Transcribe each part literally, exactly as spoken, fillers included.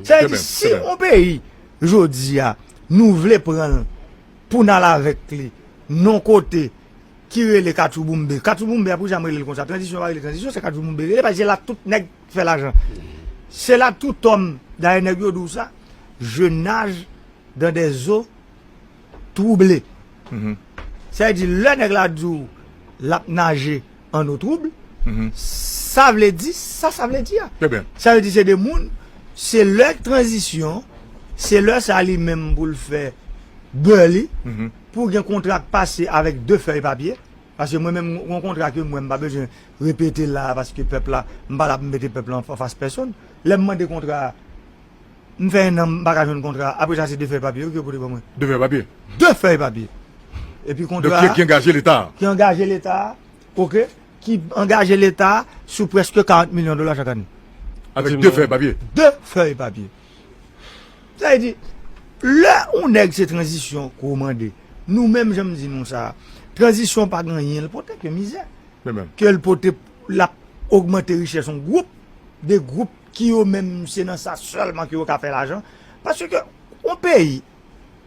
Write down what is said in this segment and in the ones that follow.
Sa vle di, si yon peyi, jodi a, nou vle pran l pou n al avèk li nan kote ki rele Katchouboumbe. Katchouboumbe a, poukisa m rele l konsa? Tranzisyon pa rele tranzisyon, se Katchouboumbe rele, paske se la tout nèg fè lajan. Se la tout homme, dayè nèg yo di w sa, je nage dans des eaux troublées. Sa vle di, lè nèg la di w l ap naje an eau trouble, sa vle di sa sa vle di a. Sa vle di se de moun, se lè tranzisyon, se lè sa li menm pou l fè bè li, pou gen kontra k pase avèk de fèy papye. Paske mwen menm, yon kontra ke mwen, m pa bezwen repete la, paske pèp la, m pa la pou m mete pèp la an fas pèsonn. Lè m mande kontra a, m fè en an, m pa ka jwenn kontra a. Apre sa, se de fèy papye wi ke yo pote ban mwen. De fèy papye. De fèy papye. Epi kontra a ki angaje Leta. Ki angaje Leta, oke, ki angaje Leta sou prèske karant milyon dola chak ane. Avèk de fèy papye. De fèy papye. Sa vle di, lè yon nèg se tranzisyon ke w mande, nou menm, jan m di nou sa, tranzisyon pa gen anyen l pote ke mizè. Ke l pote, l ap ogmante richès yon gwoup, de gwoup ki yo menm se nan sa sèlman ke yo ka fè lajan. Paske yon peyi,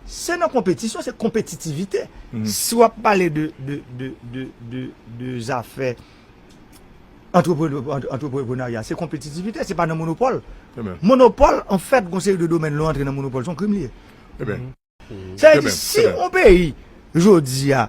se nan konpetisyon, se konpetitivite. Si w ap pale de, de, de, de, de, de zafè antrepre- antreprenarya, se konpetitivite, se pa nan monopòl. Monopòl, anfèt, gon seri de domèn, lè w antre nan monopòl, se yon krim li ye. Sa vle di, si yon peyi, jodi a,